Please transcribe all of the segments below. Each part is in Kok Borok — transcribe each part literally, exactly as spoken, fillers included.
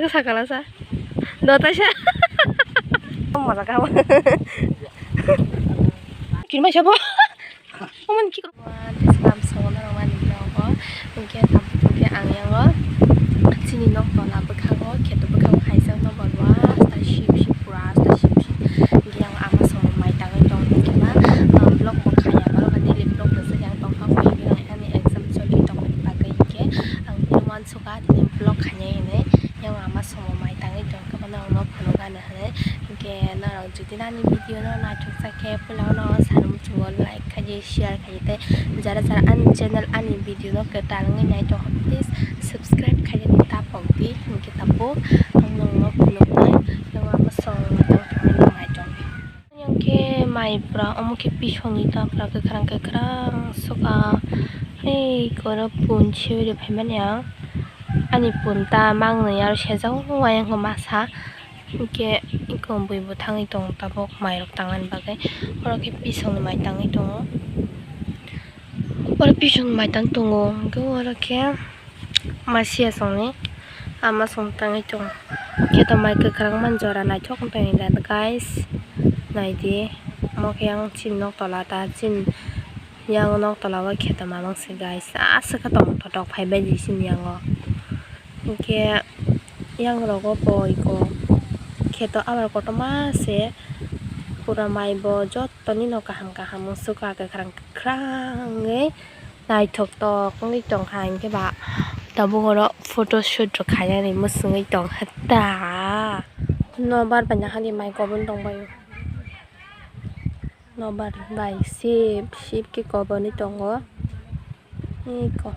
Sakala sa. Dota sa. Moja kabo. Kirmai sabo. Oman ki. Tei salam songo norok mani nogo. Hingke tam hingke ang yango. Chini nok tola bwkhango, kheto bwkhango kaisa no borwa. Asta ship ship pura, asta ship ship. Hingke yango ama songo mai tangwi tong hingke ba, ah, vlog bo khaya, borok daily vlog rwjak yang tongkha. Hingke ani exam choli tongmani bagwi hingke ang tini uansukha, tini vlog khainai hinwi. Yang ama songo mai tangwi tong khe bono ang no phunukgani hinwi. Hinkhe norok jodi ani video no naithok jak khe puila no sanwi muchungo like khaidi, share khaidi tei jara jara ani channel ani video no kwtal wngwi naithok please subscribe khaidi ta pokdi hinkhe tabuk ang nokno phunuknai yang ama songo mai tong khe bono mai tongdi. Yang khe mai pura omo khe pisongni ta pura kwkhwrang kwkhwrang suka. Hei koro pun sewri phaimani ang. Ani pun ta mangnwi aro sejak o ayang khe masa. Hinkhe eko bui bo thangwi tongo tabuk mairok tangnani bagwi. Oro khe pisongni mai tangwi tongo. Oro pisongni mai tang tongo. Hinkhe oro khe. Masiya songni ama song tangwi tongo. Kheto mai kwkhwrang man jora naithok wng tongwi da guys. Naidi omo khe yang chini nok tola ta chini yang nok tola o kheto mamang se guys. Aswk khe tong thotok phaibai di chini yango. Hinkhe yang rogo bo iko kheto abar kotorma se pura mai bo jotoni no kaham kaham wng suka kwkhwrang kwkhwrang wngwi. Naithok tok wngwi tongkha hinkhe ba tabuk oro photo shoot rok khainani mwswngwi tongkha ta. Nobar bai nahani mai kobon tongbaio. Nobar bai sip sip khe kobonwi tongo. Eko.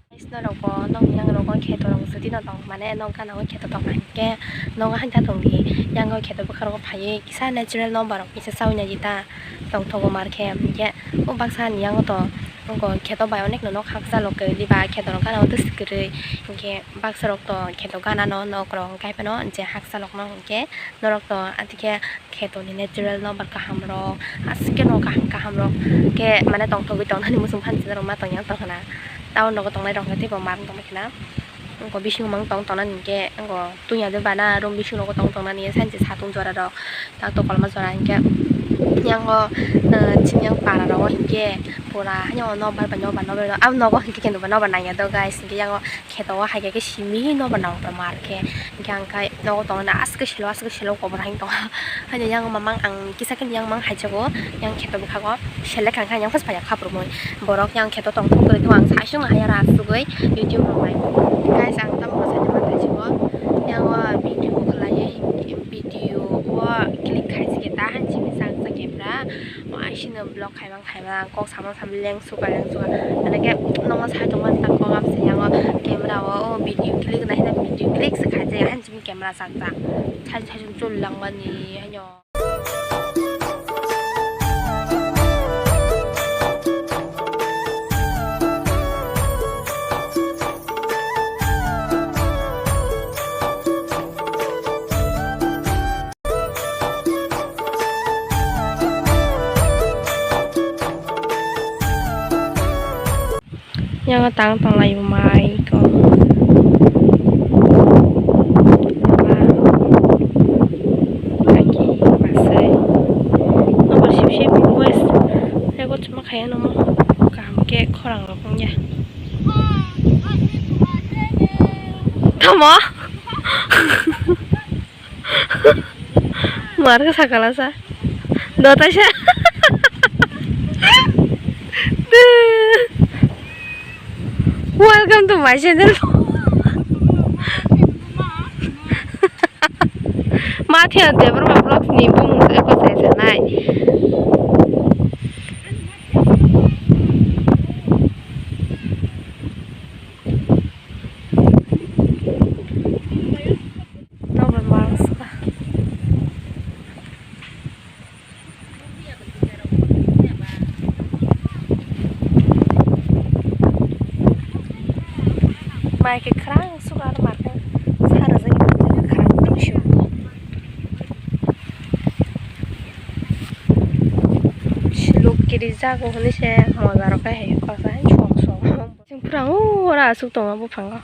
Guys, norokbo nokni yangrogo kheto rok jodi no tong mane nok gana o kheto tongkha hinkhe nogo haikha tongdi yango kheto bwkha rogo phaiwi kisa natural nobar rok kisa chawi naidi ta tongthogo mar khe hinkhe o baksa ni yango to. Nokgo kheto bai onek no nok haksa lok kwrwi diba kheto rok gana o twswk kwrwi hinkhe baksa rok to kheto gana no nok rok hinkhe haino je haksa lok no hinkhe norok to atikhe kheto ni natural nobar kaham rok aswk khe no kaham kaham rok khe mane tongthogwi tongnani muchung phan chwla rok ma tongya tong khna town rogo tongnai rok khe teibo ma tongbai khna. Nokgo bisingo mang tong tongna hinkhe nokgo tuya de bana room bisingo tong tongna ni sanchi satung jora rok tak to kolma jora hinkhe yango, eh, chini yang para rogo hinkhe pura haino nobar bai nobar nobar abo nogo hinkhe khe nobar nangya do guys hinkhe yango kheto o hai khe simi nobar nang tongma ar khe hinkhe ang khai nogo tongna aswk silo aswk silo kobor hai tong haino yang mamang ang kisa khe yang mang hai jago yang kheto bwkhago. Selek kha kha yang phas phai kha phrwngmwi borok yang kheto tong thung kwrwi khe ang sai sung haya ra asugwi YouTube rok nai guys ang tamo sai tongma thai sigo yang o video khlaiwi video o click khai sike ta han simi sang sa camera o asino vlog khai mang khai mang kok samang samang leng suka leng suka ane khe nokno sai tongma ta kok am se yang o camera o video click nai video click se khai se han simi camera sak ta sai sai sung chul lang mani haino. Yang tang tong lai mai ko. Kaki masai. Nobar sip sip boys. Rego chuma khaya nomo. Kaham khe khorang rok wngya. Tamo? Mar khe sakala sa. Dota sa. Welcome to my channel. Ma thia Debbarma Vlogs ni bumung se ko se se nai. Nobar mangsa. Mai khe khwrang suka aro mar khe sa rwjak khe khwrang tong sio. Siluk kiri jago hwnwi se moja rok khe hai kok hai song song. Chwng phwrang o ora aswk tongo buphango.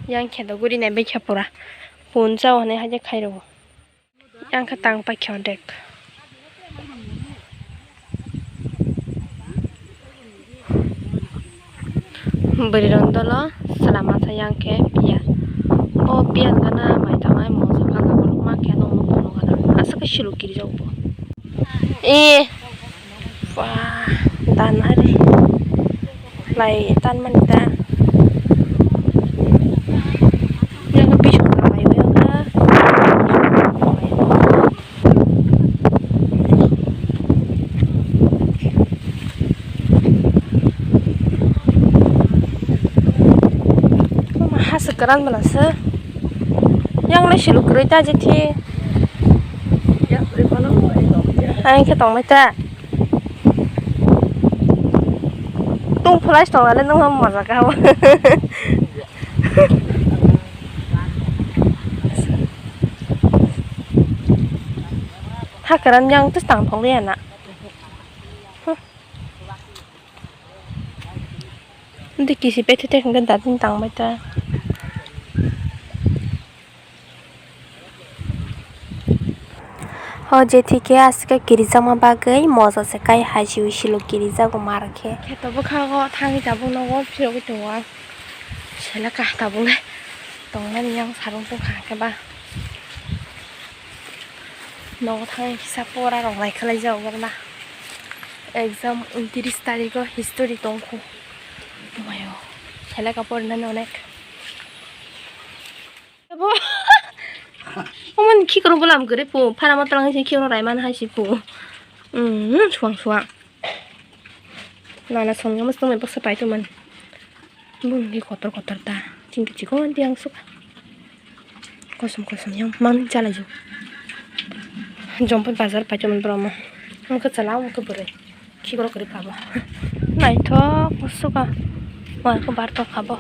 Yang khe do guri nai bai khe pura. Phone chao hwnwi hai khe khai rwo. Yang khe tang pai khe odek. Bwrwi rok dolo chwla masa yang khe piya. O piya gana mai tang ai moso kha kha bolong ma khe nong nong gana. Aswk khe siluk kirijak bo. E. Wah, dan hari. Lai tan mani ta. Yang bising ta lai ya ta. Mama ha se karan mana se. Yang le silu kroi ta je thi. Ang khe tong lai ta. Tung flash tong ale nung moja ka. Hakaran yang tus tang thong ya na. Nanti kisi pete tek nge datin tang mai ta. O je thike aswk kirijakma bagwi moja se kai hai siwi siluk kirijago mar khe. Kheto bwkhago thangwi tabuk nogo phirogwi tongo ang. Seleka tabuk le tongnani yang sarung tongkha khe ba. Nogo thangwi kisa pora rok lai khlai jago na. Exam untris tarikh o history tongkho. Mayo. Seleka porinani onek. Abo. Omo ni khikrok bwlam kwrwi pu. Phara ma twlang se khikrok raimani hai se pu. Hmm, suang suang. Nana songya mosong mai baksa pai tongmani. Bumung ni kotor kotor ta. Ching kichiko anti ang suka. Kosom kosom yang mang chala ju. Jompo bazar pai tongmani borok mo. Ang khe chala ang khe bwrwi. Khikrok kwrwi phabo. Naithok suka. Wah, khe bar tok phabo.